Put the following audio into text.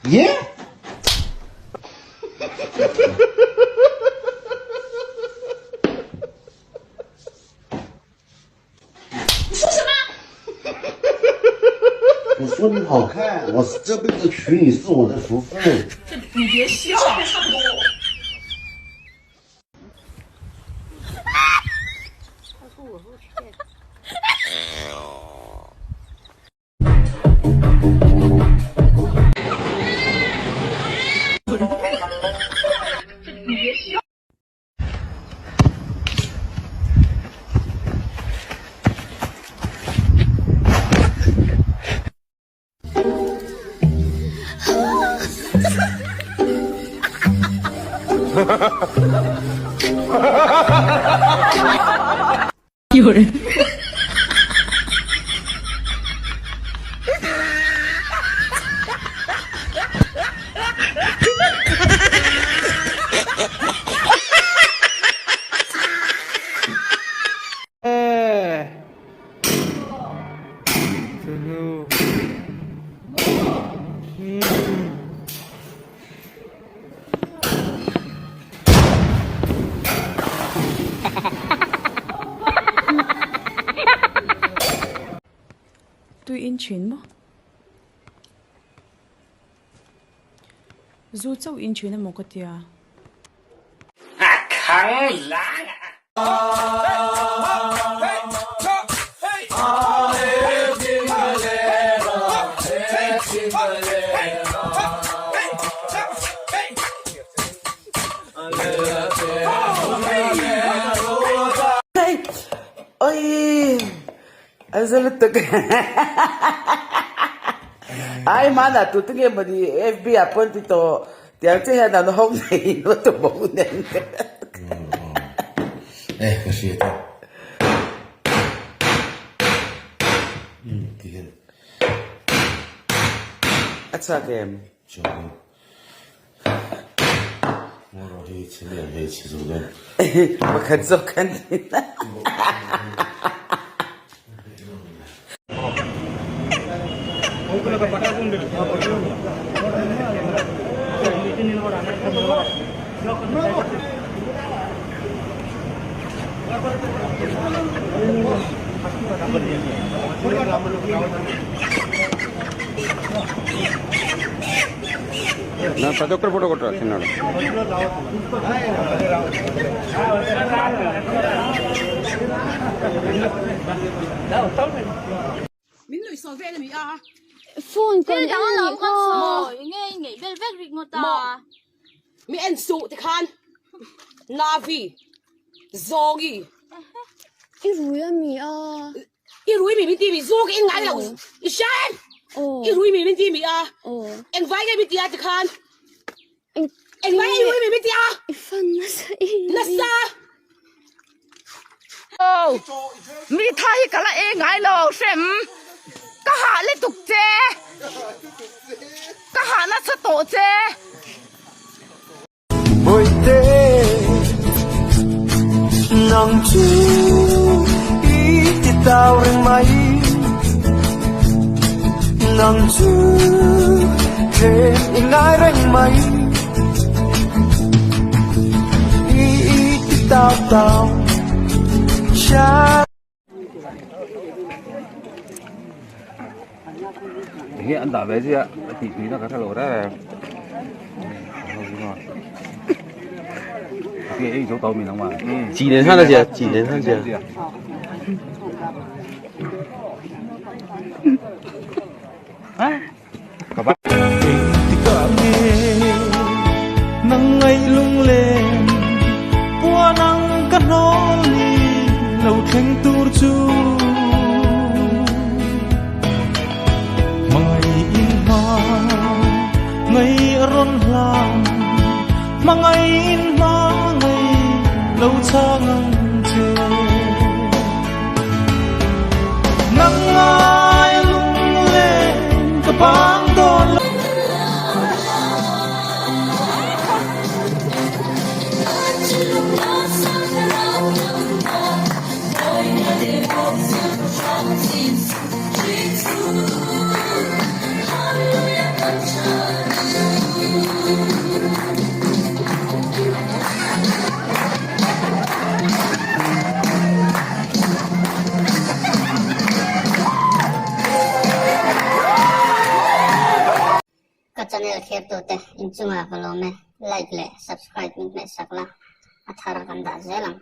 Ye! 我说你好看，我这辈子娶你是我的福分。 你别笑，差不多。 有人。 Tui in thin maw? Zu chauh in thin emaw ka tia. Ai mana tu te nge mawni FB ah pawn ti tawh tiang che hian an ho nei lo tu bo nen Eh ka hriat a ti hian a chhuak em chhuak em Ngawrawh hi chhe lian hei chhe zo dawn. Pakhat zawk kan ni na. ప్రతి ఒక్కరు photo కొట్టరా చిన్నాడు Min nuih sawi vel a ni a. Phone kan en a nih kha. Maw mi en suh ti khan Navi Zawngi. I rui a mi a. I rui mi min ti mi zu ka in ngai lo i hria em? I rui mi min ti mi a. Engvai nge min ti a ti khan. Engvai nge i rui mi min ti a. I fan nasa i. Nasa. Mi tha hi ka la e ngai lo hrem ka hah lutuk che ka hah nasa tawh che. Bawihte nang chu i ti tau reng mai nang chu then i ngai reng mai i i ti tau tau cha Enge an dah ve zia a tih tui na ka hre lo reng reng Enge ei zo tau min ang ma. Chi nen han a zia, chi nen han zia. Engtikah nge nang ngaih lunglen puan ang ka hnawl ni lo thleng tur chu Hmangaih in hma ngaih a rawn hlan Hmangaih in hma ngaih lo chhang ang che Nang ngai lunglen ka bang dawn lo. channel thlirtute inchungah ka lawm e, like leh subscribe min hmehsak la, a thar kan dah zel ang.